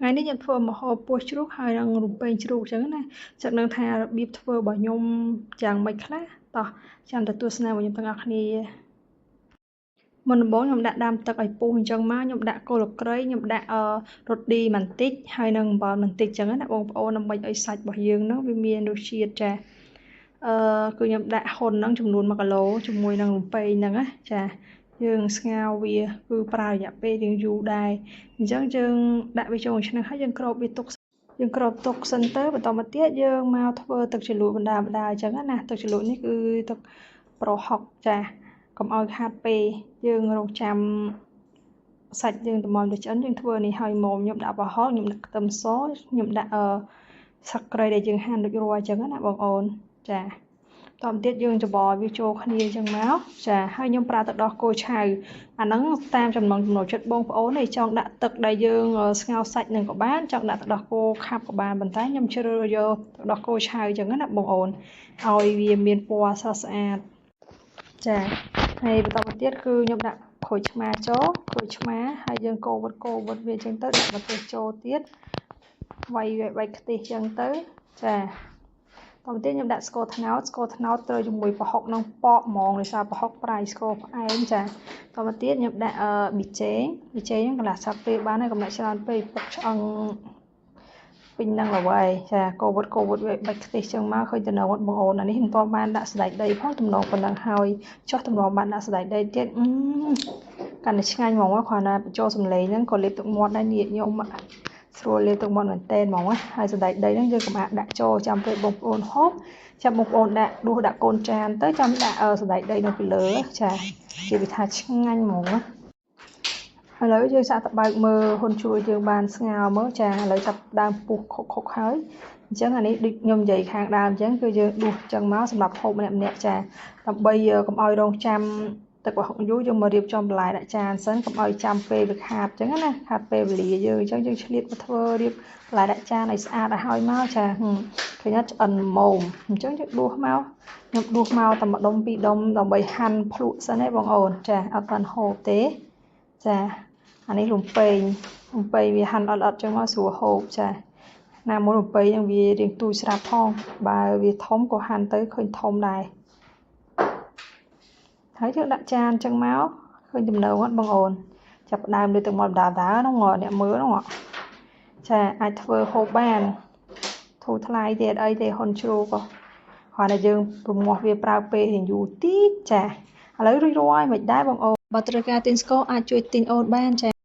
ថ្ងៃនេះខ្ញុំធ្វើម្ហូបពោះជ្រូកហើយនឹងរំពែងជ្រូកអញ្ចឹងណាចឹងនឹងថារបៀបធ្វើរបស់ខ្ញុំយ៉ាងម៉េចខ្លះតោះចាំទៅទស្សនារបស់ខ្ញុំទាំងអស់គ្នាមុនដំបូងខ្ញុំដាក់ដាំទឹកឲ្យពុះអញ្ចឹងមកខ្ញុំដាក់គល់ក្រៃខ្ញុំដាក់រ៉ូឌីបន្តិចហើយនឹងអំបិលបន្តិចអញ្ចឹងណាបងប្អូនដើម្បីឲ្យសាច់របស់យើងហ្នឹងវាមានរសជាតិចាអឺគឺខ្ញុំដាក់ហ៊ុនហ្នឹងចំនួន1គីឡូជាមួយនឹងរំពែងហ្នឹងណាចាយើងស្ងោរវាគឺប្រើរយៈពេលរៀងយូរដែរអញ្ចឹងយើងដាក់វាចូលក្នុងឆ្នាំងហើយយើងគ្របវាទុកយើងគ្របទុកសិនទៅបន្តមកទៀតយើងមកធ្វើទឹកជ្រលក់បណ្ដាបណ្ដាអញ្ចឹងណាទឹកជ្រលក់នេះគឺទឹកប្រហុកចាកុំឲ្យខាតពេលយើងរងចាំសាច់យើងតម្រាំទៅឆ្អិនយើងធ្វើនេះឲ្យមុំខ្ញុំដាក់ប្រហុកខ្ញុំដាក់ខ្ទឹមសខ្ញុំដាក់អឺស្លឹកគ្រៃដែលយើងហាន់រួចរាល់អញ្ចឹងណាបងអូនចាតទៅទៀតយើងច្របល់វាចូលគ្នាអញ្ចឹងមកចាហើយខ្ញុំប្រើទឹកដោះគោឆៅអាហ្នឹងតាមចំណង់ចំណូលចិត្តបងប្អូនឯងចង់ដាក់ទឹកដែលយើងស្ងោរសាច់នឹងក៏បានចង់ដាក់ទឹកដោះគោខាប់ក៏បានប៉ុន្តែខ្ញុំជ្រើសយកទឹកដោះគោឆៅអញ្ចឹងណាបងអូនឲ្យវាមានពណ៌ស្រស់ស្អាតចាហើយបន្តមកទៀតគឺខ្ញុំដាក់ក្រូចឆ្មាចូលក្រូចឆ្មាហើយយើងកូរវត្តកូរវត្តវាអញ្ចឹងទៅដាក់ម្ទេសចូលទៀតវាយវាយខ្ទិះអញ្ចឹងទៅចាតទៅទៀតខ្ញុំដាក់ស្ករត្នោតស្ករត្នោតត្រូវជាមួយប្រហុកនឹងប៉កហ្មងដោយសារប្រហុកប្រៃស្ករផ្អែមចាតទៅទៀតខ្ញុំដាក់ប៊ីចេងប៊ីចេងកន្លះស្លាបព្រាបានហើយកុំដាក់ច្រើនពេកពុកឆ្អឹងពេញនឹងល្វីចាកូវត្តកូវត្តវាបាច់ខ្ទិះចឹងមកឃើញតំណងបងអូនអានេះមិនទាន់បានដាក់សណ្តែកដីផងតំណងប៉ុណ្ណឹងហើយចុះតំណងបានដាក់សណ្តែកដីទៀតកាន់តែឆ្ងាញ់ហ្មងគ្រាន់តែបញ្ចូលសំឡេងហ្នឹងក៏លេបទឹកមាត់ដែរនេះខ្ញុំស្រួលលាបទឹកមាត់មែនតេនហ្មងណាហើយសណ្តែកដីហ្នឹងយើងកុំអាចដាក់ចូលចាំពេលបងប្អូនហូបចាំបងប្អូនដាក់ដួសដាក់កូនចានទៅចាំដាក់សណ្តែកដីនៅពីលើចាជាវិថាឆ្ងាញ់ហ្មងណាឥឡូវយើងសាកតបើកមើលហ៊ុនជួយយើងបានស្ងោរមើលចាឥឡូវចាប់ដើមពុះខុកខុកហើយអញ្ចឹងអានេះដូចខ្ញុំនិយាយខាងដើមអញ្ចឹងគឺយើងដួសអញ្ចឹងមកសម្រាប់ហូបម្នាក់ម្នាក់ចាដើម្បីកុំឲ្យរងចាំទឹកប្រហុកយូរយើងមករៀបចំបន្លែដាក់ចានសិនកុំឲ្យចាំពេលវាខាតអញ្ចឹងណាខាតពេលវេលាយើងអញ្ចឹងយើងឆ្លៀតមកធ្វើរៀបបន្លែដាក់ចានឲ្យស្អាតឲ្យហើយមកចាឃើញអត់ឆ្អិនមុំអញ្ចឹងយើងដួសមកខ្ញុំដួសមកតែមួយដុំពីរដុំដើម្បីហាន់ភ្លក់សិនឯងបងអូនចាអត់តាន់ហូបទេចាអានេះរំពែងរំពែងវាហាន់អត់អត់ចឹងមកស្រួលហូបចាណាមួយរំពែងនឹងវារៀងទូចស្រាប់ផងបើវាធំក៏ហាន់ទៅឃើញធំដែរហើយយើងដាក់ចានចឹងមកឃើញចំណងអត់បងអូនចាប់ដើមលើទឹកមាត់ដាដាហ្នឹងអ្នកមើលហ្នឹងចាអាចធ្វើហូបបានធូរថ្លៃទៀតអីទេហ៊ុនជ្រូកគ្រាន់តែយើងរមាស់វាប្រើពេលរៀងយូរតិចចាឥឡូវរួចរាល់ហើយមិនដែរបងអូនបើត្រូវការទិញស្ករអាចជួយទិញអូនបានចា